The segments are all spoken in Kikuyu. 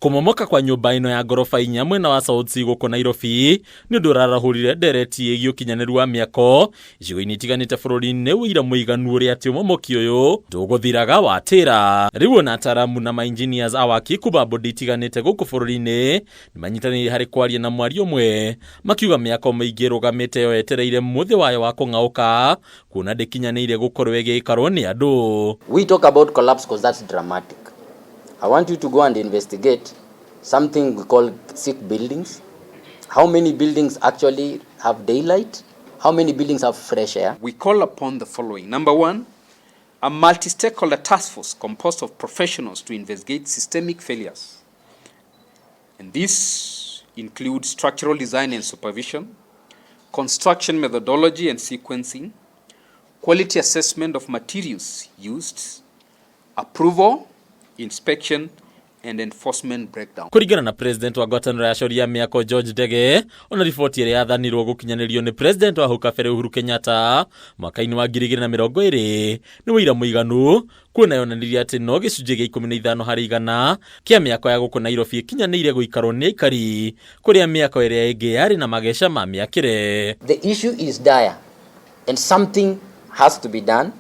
Kũmomoka kwa nyũmba ĩno ya ngoroba inya mwena wa South C gũkũ Nairobi nĩ ũndũ ũrarahũrire ndereti ĩgiĩ ũkinyanĩru wa mĩako icigo-inĩ itiganĩte bũrũri-inĩ, ũira mũiganu ũrĩa atĩ ũmomoki ũyũ ndũgũthiraga watĩra. Rĩu ona ataramu na ma-engineers a waki kuma mbũndi itiganĩte gũkũ bũrũri-inĩ nĩ manyitanĩire harĩ kwaria na mwario ũmwe, makiuga mĩako mĩingĩ ĩrũgamĩte yo yetereire mũthĩ wayo wa kũng'aũka, kuona ndĩkinyanĩire gũkorwo ĩgĩikarwo nĩ andũ. We talk about collapse because that's dramatic. I want you to go and investigate something we call sick buildings. How many buildings actually have daylight? How many buildings have fresh air? We call upon the following. Number one, a multi-stakeholder task force composed of professionals to investigate systemic failures. And this includes structural design and supervision, construction methodology and sequencing, quality assessment of materials used, approval, inspection, and enforcement breakdown. Kũringana na president wa ngwatanĩro ya acori a mĩako George Ndege, ona riboti ĩrĩa yathanirwo gũkinyanĩrio nĩ president wa hau kabere Uhuru Kenyatta mwaka-inĩ wa 2020 nĩ ũira mũiganu, kuona yonanirie atĩ no gĩcunjĩ gĩa 15% kĩa mĩako ya gũkũ Nairobi ĩkinyanĩire gũikarwo nĩ aikari, kũrĩa mĩako ĩrĩa ĩngĩ yarĩ na mageca ma mĩakĩre. The issue is dire and something has to be done,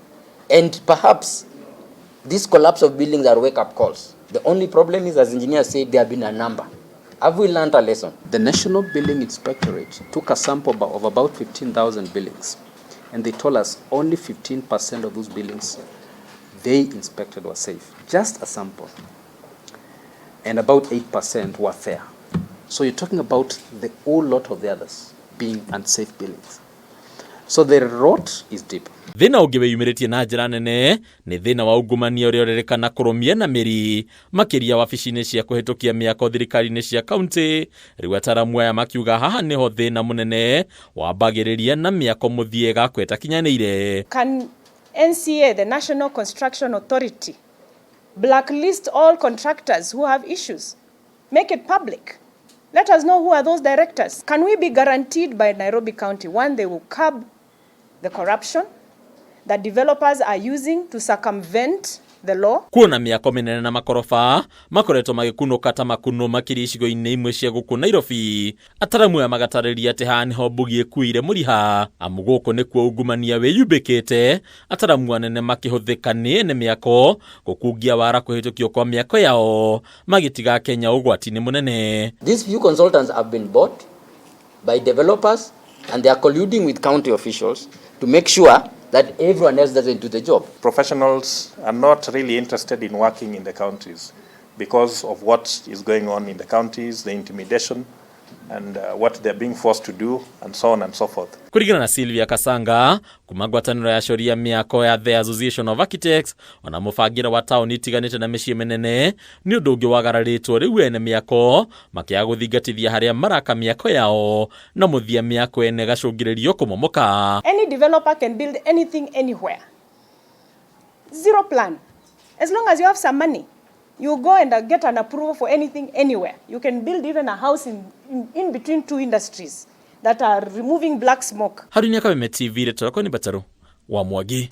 and perhaps this collapse of buildings are wake-up calls. The only problem is, as engineers said, there have been a number. Have we learned a lesson? The National Building Inspectorate took a sample of about 15,000 buildings, and they told us only 15% of those buildings they inspected were safe. Just a sample. And about 8% were fair. So you're talking about the whole lot of the others being unsafe buildings. So the rot is deep. Thĩna ũngĩ wĩyumĩrĩtie na njĩra nene nĩ thĩna wa ungumania ũrĩa ũrerĩkana kũrũmia na mĩri, makĩria wabici-inĩ cia kũhĩtũkia mĩako thirikari-inĩ cia kaunti. Rĩu ataramu aya makiuga haha nĩho thĩna mũnene wambagĩrĩria na mĩako mũthia ĩgakwo ĩtakinyanĩire. Can NCA, the National Construction Authority, blacklist all contractors who have issues? Make it public. Let us know who are those directors. Can we be guaranteed by Nairobi County, one, they will curb the corruption that developers are using to circumvent the law? Kuona mĩako mĩnene na makoroba makoretwo magĩkunũka ta makuno, makĩria icigo-inĩ imwe cia gũkũ Nairobi, ataramu aya magatarĩria atĩ haha nĩho mbugi ĩkuĩire mũriha, amu gũkũ nĩkuo ungumania wĩyumbĩkĩte, ataramu anene makĩhũthĩka nĩ ene mĩako gũkungia wara kũhĩtũkio kwa mĩako yao, magĩtiga Kenya ũgwati-inĩ mũnene. These few consultants have been bought by developers and they are colluding with county officials to make sure that everyone else doesn't do the job. Professionals are not really interested in working in the counties because of what is going on in the counties, the intimidation, and what they're being forced to do, and so on and so forth. Kũringana na Sylvia Kasanga kuma ngwatanĩro ya acori a mĩako ya The Association of Architects, ona mũbangĩre wa taũni itiganĩte na mĩciĩ mĩnene nĩ ũndũ ũngĩ wagararĩtwo, rĩu ene mĩako makĩaga gũthingatithia harĩa maraka mĩako yao, na mũthia mĩako ene gacũngĩrĩrio kũmomoka. Any developer can build anything anywhere. Zero plan. As long as you have some money, you go and get an approval for anything anywhere. You can build even a house in between two industries that are removing black smoke. Harũni Kameme TV, rĩtwa rĩakwa nĩ Mbataru wa Mwangi.